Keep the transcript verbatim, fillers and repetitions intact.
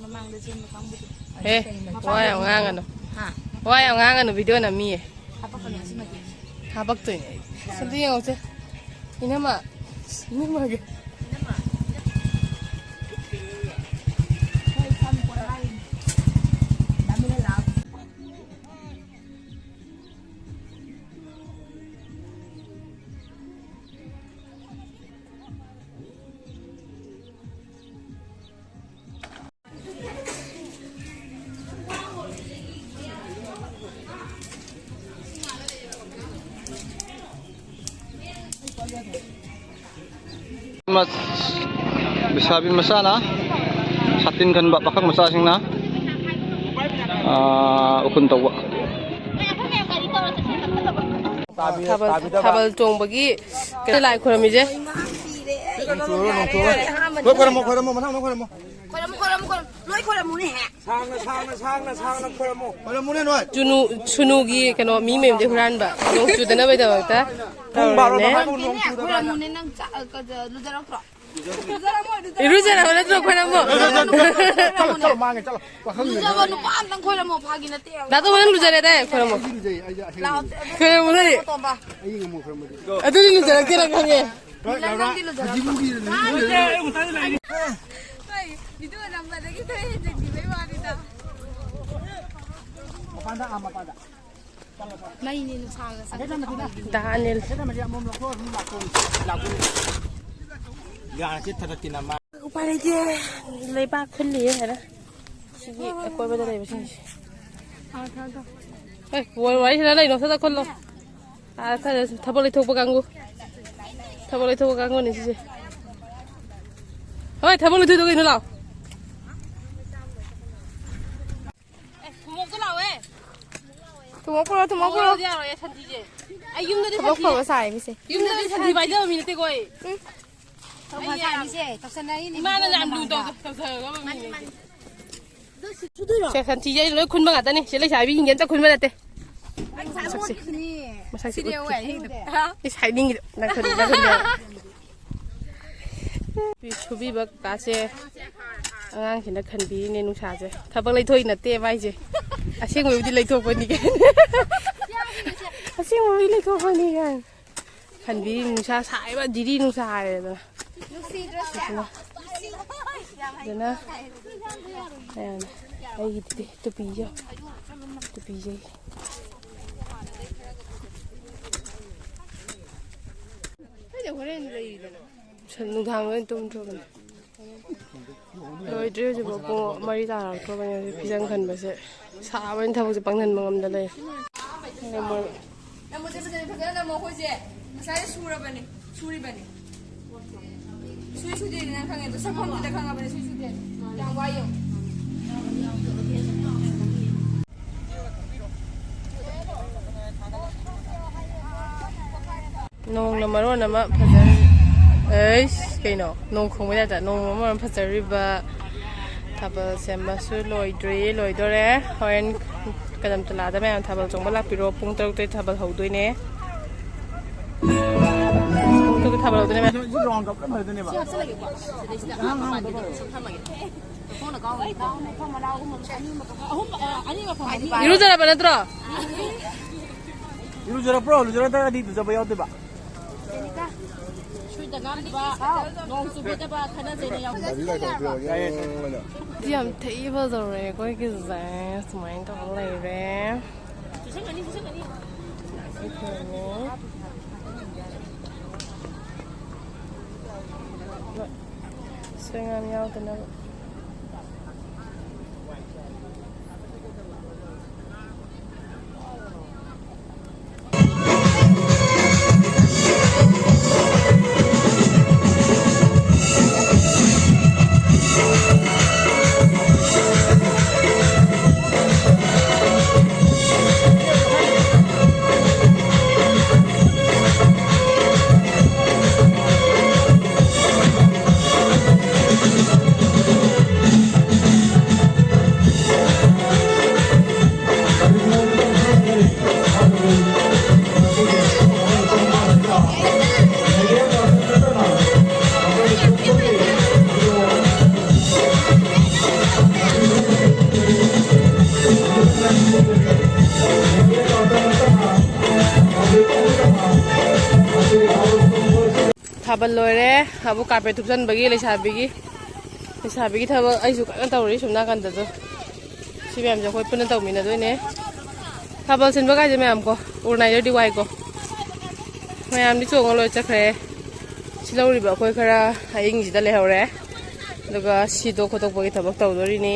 ꯃꯃꯥꯡꯗ ꯆꯦꯟꯕ ꯀꯥꯡꯕꯨꯗꯣ꯫ ꯍꯦ, ꯋꯥ ꯌꯥꯝ ꯉꯥꯡꯒꯅꯨ꯫ ꯍꯥ? ꯋꯥ ꯌꯥꯝ ꯉꯥꯡꯒꯅꯨ, ꯚꯤꯗꯤꯑꯣ ꯅꯝꯃꯤꯌꯦ꯫ ꯍꯥꯄꯛꯀꯅꯨ ꯑꯁꯤꯃꯗꯤ꯫ ꯍꯥꯄꯛꯇꯣꯏꯅꯦ ꯑꯩ꯫ ꯑꯝꯇ ꯌꯦꯡꯉꯧꯁꯦ꯫ ꯏꯅꯝꯃ꯫ ꯏꯅꯝꯃꯒꯤ꯫ ꯏꯅꯝꯃ꯫ ꯍꯣꯏ, ꯐꯝ ꯄꯣꯊꯥꯔꯤꯅꯦ꯫ ꯗꯥ ꯃꯤꯅ ꯂꯥꯛꯑꯕ꯫ ꯃꯁ-, ꯂꯩꯁꯥꯕꯤ ꯃꯆꯥꯅ ꯁꯥꯇꯤꯟ ꯈꯟꯕ, ꯄꯥꯈꯪ ꯃꯆꯥꯁꯤꯡꯅ, ꯑꯥ, ꯎꯈꯨꯟ ꯇꯧꯕ꯫ ꯊꯥꯕꯜ, ꯊꯥꯕꯜ ꯆꯣꯡꯕꯒꯤ ꯂꯥꯏ ꯈꯨꯔꯝꯃꯤꯁꯦ꯫ ꯅꯣꯡ ꯆꯨꯔꯣ, ꯅꯣꯡ ꯆꯨꯔꯣ꯫ ꯂꯣꯏ ꯈꯣꯏꯔꯝꯃꯣ, ꯈꯣꯏꯔꯝꯃꯣ, ꯃꯊꯪ ꯃꯊꯪ ꯈꯣꯏꯔꯝꯃꯣ꯫ ꯈꯣꯏꯔꯝꯃꯣ, ꯈꯣꯏꯔꯝꯃꯣ, ꯈꯣꯏꯔꯝꯃꯣ꯫ ꯂꯣꯏ ꯈꯣꯏꯔꯝꯃꯨꯅꯦꯍꯦ꯫ ꯁꯥꯡꯅ, ꯁꯥꯡꯅ, ꯁꯥꯡꯅ, ꯁꯥꯡꯅ ꯈꯣꯏꯔꯝꯃꯣ꯫ ꯈꯣꯏꯔꯝꯃꯨꯅꯦ ꯅꯣꯏ꯫ ꯁꯨꯅꯨ, ꯁꯨꯅꯨꯒꯤ ꯀꯩꯅꯣ ꯃꯤ ꯃꯌꯨꯝꯗꯩ ꯍꯨꯔꯥꯟꯕ꯫ ꯅꯣꯡ ꯆꯨꯗꯅꯕꯒꯤꯗꯃꯛꯇ ꯄꯨꯡ ꯕꯥꯔꯣ ꯇꯧꯔꯤꯅꯦ꯫ ꯃꯈꯥꯏ ꯐꯥꯎ ꯅꯣꯡ ꯆꯨꯗꯕ꯫ ꯈꯣꯏꯔꯝꯃꯨꯅꯦ ꯅꯪ ꯆꯥ-, ꯀ-, ꯂꯨꯖꯔꯛꯇ꯭ꯔꯣ? ꯏꯔꯨꯖꯔꯕ ꯅꯠꯇ꯭ꯔꯣ ꯈꯣꯏꯔꯝꯃꯣ? ꯆꯠꯂꯣ, ꯆꯠꯂꯣ, ꯃꯥꯡꯉꯦ, ꯆꯠꯂꯣ꯫ ꯋꯥꯈꯜ ꯂꯨꯖꯕ ꯅꯨꯄꯥ ꯑꯝꯇꯪ ꯈꯣꯏꯔꯝꯃꯣ ꯐꯥꯒꯤ ꯅꯠꯇꯦ꯫ ꯗꯥ ꯇꯣꯝꯕ ꯅꯪ ꯂꯨꯖꯔꯦꯗꯥꯏ? ꯈꯣꯏꯔꯝꯃꯣ꯫ ꯑꯩꯗꯤ ꯂꯨꯖꯩ, ꯑꯩꯗꯤ ꯑꯍꯤꯡ ꯂꯥꯛꯑꯣ, ꯂꯨꯖꯩ꯫ ꯈꯣꯏꯔꯝꯃꯣ ꯅꯪ꯫ ꯇꯣꯝꯕ꯫ ꯑꯩ ꯉꯝꯃꯣ ꯈꯣꯏꯔꯝꯕꯗꯤ꯫ ꯑꯗꯨꯗꯤ ꯂꯨꯖꯔꯛꯇꯦꯅ ꯈꯪꯉꯦ꯫ ꯂꯥꯎꯔꯥ, ꯅꯪꯗꯤ ꯂꯨꯖꯔꯛꯇ꯭ꯔꯣ? ꯍꯧꯖꯤꯛꯐꯥꯎꯒꯤ ꯂꯨꯖꯩ꯫ ꯍꯣꯏ, ꯚꯤꯗꯤꯑꯣ ꯅꯝꯕꯗꯒꯤ ꯈꯔ ꯍꯦꯟꯖꯤꯟꯈꯤꯕꯩ ꯋꯥꯅꯤꯗ꯫ ꯃꯄꯥꯟꯗ, ꯑꯥ, ꯃꯄꯥꯟꯗ꯫ ꯃꯩꯅꯤ ꯅꯨꯡꯁꯥꯒ ꯁꯥꯒꯠꯂꯛꯄ꯫ ꯗꯥ ꯑꯅꯤꯜ꯫ ꯌꯥꯔꯦ, ꯆꯤꯠ ꯊꯥꯗꯠꯀꯦ ꯅꯃ꯫ ꯎꯄꯥꯏ ꯂꯩꯇꯦ꯫ ꯂꯩꯕꯥꯛ ꯈꯨꯜꯂꯤꯌꯦ ꯍꯥꯏꯅ꯫ ꯁꯤꯒꯤ ꯑꯀꯣꯏꯕꯗ ꯂꯩꯕꯁꯤꯡꯁꯦ꯫ ꯑꯦ, ꯋꯥꯔꯤ ꯁꯥꯟꯅ ꯂꯩꯅꯣ, ꯁꯠ ꯁꯠ ꯈꯨꯜꯂꯣ꯫ ꯑꯥ, ꯊ-, ꯊꯕꯛ ꯂꯩꯊꯣꯛꯄ ꯀꯥꯡꯕꯨ꯫ ꯊꯕꯛ ꯂꯩꯊꯣꯛꯄ ꯀꯥꯡꯕꯨꯅꯤ ꯁꯤꯁꯦ꯫ ꯍꯣꯏ, ꯊꯕꯛ ꯂꯩꯊꯣꯛꯏꯗꯣ ꯀꯩꯅꯣ, ꯂꯥꯎ꯫ ꯑꯦ, ꯊꯨꯝꯃꯣꯛꯇꯣ ꯂꯥꯎꯋꯦ꯫ ꯊꯨꯝꯃꯣꯛ ꯄꯨꯔꯛꯑꯣ, ꯊꯨꯝꯃꯣꯛ ꯄꯨꯔꯛꯑꯣ꯫ ꯌꯥꯔꯣꯏꯌꯦ, ꯁꯟꯊꯤꯁꯦ꯫ ꯑꯩ ꯌꯨꯝꯗꯗꯤ ꯊꯕꯛ ꯁꯟꯊꯤ, ꯐꯕ ꯁꯥꯏ ꯃꯤꯁꯦ꯫ ꯌꯨꯝꯗꯗꯤ ꯁꯟꯊꯤ ꯄꯥꯏꯖꯕ ꯃꯤ ꯅꯠꯇꯦꯀꯣ ꯑꯩ꯫ ꯎꯝ꯫ ꯊꯕꯛ ꯐꯕ ꯁꯥꯏ ꯃꯤꯁꯦ, ꯇꯧꯁꯟꯅꯔꯤꯅꯦ ꯏꯃꯥꯅ ꯌꯥꯝ ꯂꯨ ꯇꯧ-, ꯇꯧꯖꯔꯒꯕ ꯃꯤꯅꯦ꯫ ꯁꯦ, ꯁꯟꯊꯤꯁꯦ ꯑꯩ ꯂꯣꯏ ꯈꯨꯟꯕ ꯉꯥꯛꯇꯅꯤ꯫ ꯁꯤ ꯂꯩꯁꯥꯕꯤꯁꯤꯡꯁꯦ ꯑꯝꯇ ꯈꯨꯟꯕ ꯅꯠꯇꯦ꯫ ꯃꯁꯛꯁꯦ꯫ ꯃꯁꯛꯁꯦ ꯎꯠꯀꯦ꯫ ꯏꯁ, ꯍꯥꯏꯅꯤꯡꯉꯤꯗꯣ꯫ ꯅꯪ ꯈꯨꯟ-, ꯅꯪ ꯈꯨꯟ-, ꯁꯨꯕꯤꯕ ꯀꯥꯁꯦ꯫ ꯑꯉꯥꯡꯁꯤꯅ ꯈꯟꯕꯤꯔꯤꯅꯦ ꯅꯨꯡꯁꯥꯁꯦ꯫ ꯊꯕꯛ ꯂꯩꯊꯣꯛꯏ ꯅꯠꯇꯦ ꯃꯥꯏꯁꯦ꯫ ꯑꯁꯦꯡꯕꯕꯨꯗꯤ ꯂꯩꯊꯣꯛꯄꯅꯤ ꯀꯩꯅꯣ꯫ ꯑꯁꯦꯡꯕꯕꯨꯗꯤ ꯂꯩꯊꯣꯛꯄꯅꯤ ꯀꯩꯅꯣ꯫ ꯈꯟꯕꯤꯔꯤ ꯅꯨꯡꯁꯥ ꯁꯥꯏꯕ ꯗꯤꯔꯤ ꯅꯨꯡꯁꯥ ꯍꯥꯏꯔꯦꯗꯅ꯫ ꯑꯗꯨꯅ ꯃꯌꯥꯝꯅ ꯑꯩꯒꯤꯗꯤ ꯇꯨꯄꯤꯁꯦ꯫ ꯇꯨꯄꯤꯁꯦ꯫ ꯅꯨꯡꯗꯥꯡ ꯂꯣꯏ ꯇꯨꯝꯗ꯭ꯔꯣꯕꯅꯦ꯫ ꯂꯣꯏꯗ꯭ꯔꯤ ꯍꯧꯖꯤꯛꯐꯥꯎ ꯄꯨꯡ ꯃꯔꯤ ꯇꯥꯔꯛꯇ꯭ꯔꯣꯕꯅꯦ ꯍꯧꯖꯤꯛ ꯐꯤꯖꯪ ꯈꯟꯕꯁꯦ꯫ ꯁꯥꯕꯅ ꯊꯕꯛꯁꯦ ꯄꯥꯡꯍꯟꯕ ꯉꯝꯗ ꯂꯩꯔꯦ꯫ ꯅꯝꯃꯣꯁꯦ ꯐꯖꯅ ꯐꯖꯅ ꯅꯝꯃꯣ ꯑꯩꯈꯣꯏꯁꯦ꯫ ꯉꯁꯥꯏ ꯁꯨꯔꯕꯅꯦ꯫ ꯁꯨꯔꯤꯕꯅꯦ꯫ ꯁꯨꯏ ꯁꯨꯗꯦꯗꯤ ꯅꯪ ꯈꯪꯉꯦ꯫ ꯑꯗꯣ ꯁꯛꯐꯝꯁꯤꯗ ꯈꯪꯉꯕꯅꯦ ꯁꯨꯏ ꯁꯨꯗꯦ꯫ ꯌꯥꯝ ꯋꯥꯏ ꯌꯦꯡꯉꯣ꯫ ꯅꯣꯡꯅ ꯃꯔꯣꯟ ꯑꯃ ꯐꯖꯔꯤ꯫ ꯑꯩꯁ, ꯀꯩꯅꯣ? ꯅꯣꯡ ꯈꯣꯡꯕ ꯌꯥꯗ꯭ꯔꯥ? ꯅꯣꯡꯅ ꯃꯔꯣꯟ ꯑꯃ ꯐꯖꯔꯤꯕ꯫ ꯊꯥꯕꯜ ꯁꯦꯝꯕꯁꯨ ꯂꯣꯏꯗ꯭ꯔꯤ, ꯂꯣꯏꯗꯣꯔꯦ꯫ ꯍꯣꯔꯦꯟ ꯀꯗꯝ ꯇꯂꯥꯗ ꯃꯌꯥꯝ ꯊꯥꯕꯜ ꯆꯣꯡꯕ ꯂꯥꯛꯄꯤꯔꯣ꯫ ꯄꯨꯡ ꯇꯔꯨꯛꯇꯩ ꯊꯥꯕꯜ ꯍꯧꯗꯣꯏꯅꯦ꯫ ꯄꯨꯡ ꯇꯔꯨꯛꯇ ꯊꯥꯕꯜ ꯍꯧꯗꯣꯏꯅꯦ ꯃꯌꯥꯝ꯫ ꯁꯤ ꯔꯥꯎꯟ ꯀꯞ ꯂꯣꯏ ꯐꯖꯗꯣꯏꯅꯦꯕ꯫ ꯏꯔꯨꯖꯔꯕ ꯅꯠꯇ꯭ꯔꯣ? ꯏꯔꯨꯖꯔꯛꯄ꯭ꯔꯣ? ꯂꯨꯖꯔꯛꯇ꯭ꯔꯒꯗꯤ ꯂꯨꯖꯕ ꯌꯥꯎꯗꯣꯏꯕ꯫ ꯁꯨꯏꯗ ꯉꯥꯡꯕ, ꯅꯣꯡ ꯆꯨꯕꯤꯗꯕ, ꯈꯠꯅ ꯆꯩꯅ ꯌꯥꯎꯕ꯫ ꯌꯥꯝ ꯊꯤ ꯐꯖꯔꯦ ꯑꯩꯈꯣꯏꯒꯤꯁꯦ꯫ ꯁꯨꯃꯥꯏꯅ ꯇꯧꯔ ꯂꯩꯔꯦ꯫ ꯁꯣꯏ ꯉꯥꯝ ꯌꯥꯎꯗꯅꯕ꯫ ꯕꯜ ꯂꯣꯏꯔꯦ꯫ ꯑꯕꯨ ꯀꯥꯔꯄꯦꯠ ꯊꯨꯞꯆꯟꯕꯒꯤ ꯂꯩꯁꯥꯕꯤꯒꯤ, ꯂꯩꯁꯥꯕꯤꯒꯤ ꯊꯕꯛ ꯑꯩꯁꯨ ꯀꯟꯅ ꯇꯧꯔꯤ ꯁꯨꯝ ꯅꯥꯀꯟꯗꯁꯨ꯫ ꯁꯤ ꯃꯌꯥꯝꯁꯦ ꯑꯩꯈꯣꯏ ꯄꯨꯟꯅ ꯇꯧꯃꯤꯟꯅꯗꯣꯏꯅꯦ꯫ ꯊꯥꯕꯜ ꯁꯤꯟꯕ ꯀꯥꯏꯁꯦ ꯃꯌꯥꯝ ꯀꯣ, ꯎꯔꯨꯅꯥꯏꯗꯔꯗꯤ ꯋꯥꯏꯀꯣ꯫ ꯃꯌꯥꯝꯗꯤ ꯆꯣꯡꯉ ꯂꯣꯏ ꯆꯠꯈ꯭ꯔꯦ꯫ ꯁꯤ ꯂꯧꯔꯤꯕ ꯑꯩꯈꯣꯏ ꯈꯔ ꯑꯌꯤꯡꯁꯤꯗ ꯂꯩꯍꯧꯔꯦ꯫ ꯑꯗꯨꯒ ꯁꯤꯗꯣꯛ ꯈꯣꯠꯇꯣꯛꯄꯒꯤ ꯊꯕꯛ ꯇꯧꯗꯣꯔꯤꯅꯤ꯫